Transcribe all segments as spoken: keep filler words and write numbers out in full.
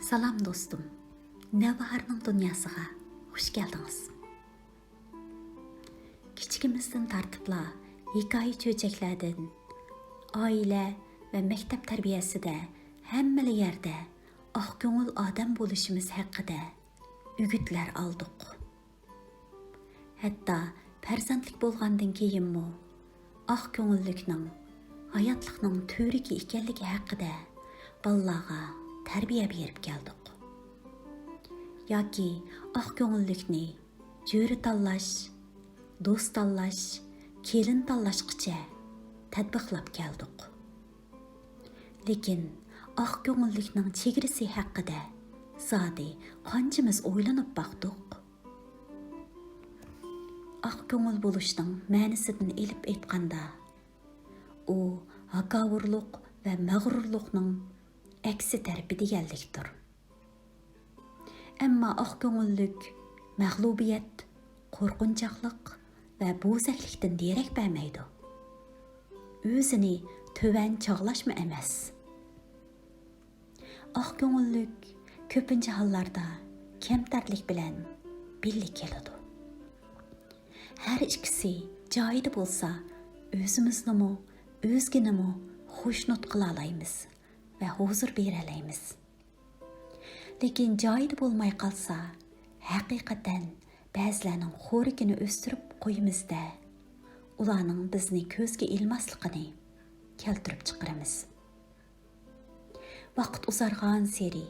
سالام دوستۇم، نەۋباھارنىڭ دۇنياسىغا خۇش كەلدىڭىز. كىچىكىمىزدىن تارتىپلا ھېكايە چۆچەكلەردىن، ئائىلە ۋە مەكتەپ تەربىيەسىدە ھەممىلا يەردە ئاق كۆڭۈل ئادەم بولۇشىمىز ھەققىدە ئۈگۈتلەر ئالدۇق. ھەتتا پەرزەنتلىك بولغاندىن كېيىنمۇ ئاق كۆڭۈللۈكنىڭ ھاياتلىقنىڭ تۈۋرۈكى ئىكەنلىكى ھەققىدە بالىلارغا تەربىيە بېرىپ كەلدۇق. ياكى ئاق كۆڭۈللۈكنى جۆرە تاللاش، دوست تاللاش، كېلىن تاللاشقىچە تەتبىقلاپ كەلدۇق. لېكىن ئاق كۆڭۈللۈكنىڭ چېگرىسى ھەققىدە زادى قانچىمىز ئويلىنىپ باقتۇق؟ ئاق كۆڭۈل بولۇشنىڭ مەنىسىدىن ئېلىپ ئېيتقاندا، ئۇ ھاكاۋۇرلۇق ۋە مەغرۇرلۇقنىڭ ئەكسى تەرىپى دېگەنلىكتۇر. ئەمما ئاق كۆڭۈللۈك مەغلۇبىيەت، قورقۇنچاقلىق ۋە بوزەكلىكتىن دېرەك بەرمەيدۇ. ئۆزىنى تۆۋەن چاغلاشمۇ ئەمەس. ئاق كۆڭۈللۈك كۆپىنچە ھاللاردا كەمتەرلىك بىلەن بىللە كېلىدۇ. ھەر ئىككىسى جايىدا بولسا، ئۆزىمىزنىمۇ، ئۆزگىنىمۇ خۇشنۇت قىلالايمىز ۋە ھۇزۇر بېرەلەيمىز. لېكىن جايىدا بولماي قالسا، ھەقىقەتەن بەزىلەرنىڭ خورىكىنى ئۆستۈرۈپ قويىمىز-دە، ئۇلارنىڭ بىزنى كۆزگە ئىلماسلىقىنى كەلتۈرۈپ چىقىرىمىز. ۋاقىت ئۇزارغانسېرى،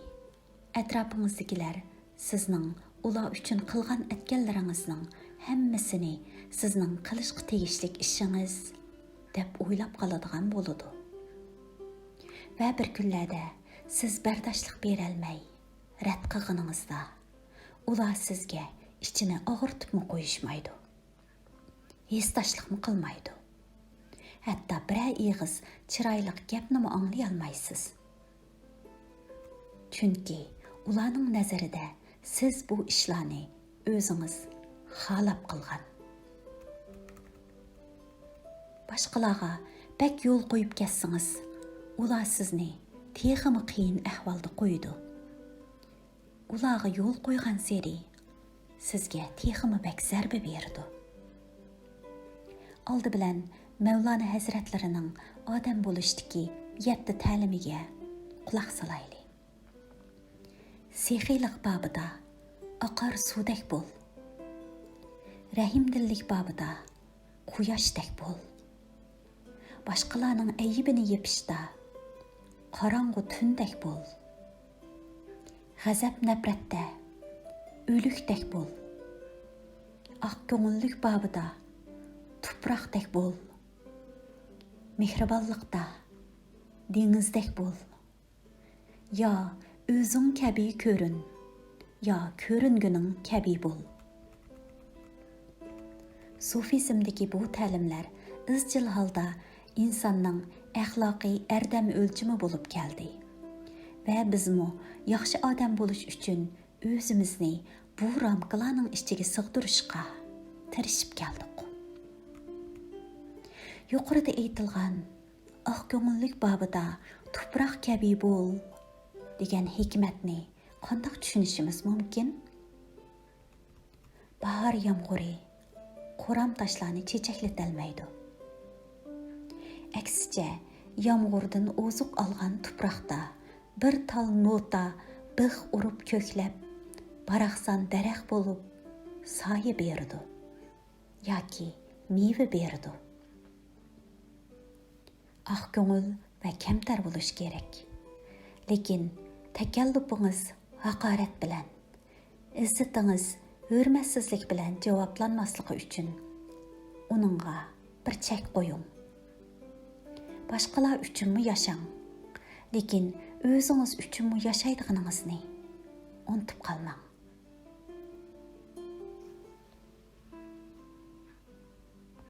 ئەتراپىڭىزدىكىلەر سىزنىڭ ئۇلار ئۈچۈن قىلغان ئەتكەنلىرىڭىزنىڭ ھەممىسىنى سىزنىڭ قىلىشقا تېگىشلىك ئىشىڭىز دەپ ئويلاپ قالىدىغان بولىدۇ. ۋە بىر كۈنلەردە سىز بەرداشلىق بېرەلمەي رەت قىلغىنىڭىزدا، ئۇلار سىزگە ئىچىنى ئاغرىتىپمۇ قويۇشمايدۇ. ھېسداشلىقمۇ قىلمايدۇ. ھەتتا بىرەر ئېغىز چىرايلىق گەپنىمۇ ئاڭلىيالمايسىز. چۈنكى ئۇلارنىڭ نەزىرىدە سىز بۇ ئىشلارنى ئۆزىڭىز خالاپ قىلغان. باشقىلارغا بەك يول قويۇپ كەتسىڭىز، ئۇلار سىزنى تېخىمۇ قىيىن ئەھۋالدا قويىدۇ. ئۇلارغا يول قويغانسېرى، سىزگە تېخىمۇ بەك زەربە بېرىدۇ. ئالدى بىلەن مەۋلانا ھەزرەتلىرىنىڭ ئادەم بولۇشتىكى يەتتە تەلىمىگە قۇلاق سالايلى. سېخىيلىق بابىدا ئاقار سۇدەك بول. رەھىمدىللىك بابىدا قۇياشتەك بول. باشقىلارنىڭ ئەيىبىنى يېپىشتا قاراڭغۇ تۈندەك بول. غەزەپ-نەپرەتتە ئۆلۈكتەك بول. ئاق كۆڭۈللۈك بابىدا تۇپراقتەك بول. مېھرىبانلىقتا دېڭىزدەك بول. يا ئۆزۈڭ كەبى كۆرۈن، يا كۆرۈنگىنىڭ كەبى بول. سۇفىزمدىكى بۇ تەلىملەر ئىزچىل ھالدا ئىنساننىڭ ئەخلاقىي ئەردەم ئۆلچىمى بولۇپ كەلدى ۋە بىزمۇ ياخشى ئادەم بولۇش ئۈچۈن ئۆزىمىزنى بۇ رامكىلارنىڭ ئىچىگە سىغدۇرۇشقا تىرىشىپ كەلدۇق. يۇقىرىدا ئېيتىلغان «ئاق كۆڭۈللۈك بابىدا تۇپراق كەبى بول» دېگەن ھېكمەتنى قانداق چۈشىنىشىمىز مۇمكىن؟ باھار يامغۇرى قورام تاشلارنى چېچەكلىتەلمەيدۇ. ئەكسىچە، يامغۇردىن ئوزۇق ئالغان تۇپراقتا بىر تال نوتا بىخ ئۇرۇپ كۆكلەپ، باراقسان دەرەخ بولۇپ سايە بېرىدۇ ياكى مېۋە بېرىدۇ. ئاق كۆڭۈل ۋە كەمتەر بولۇش كېرەك. لېكىن تەكەللۇپىڭىز ھاقارەت بىلەن، ئىززىتىڭىز ھۆرمەتسىزلىك بىلەن جاۋابلانماسلىقى ئۈچۈن ئۇنىڭغا بىر چەك قويۇڭ. باشقىلار ئۈچۈنمۇ ياشاڭ، لېكىن ئۆزىڭىز ئۈچۈنمۇ ياشايدىغىنىڭىزنى ئۇنتۇپ قالماڭ.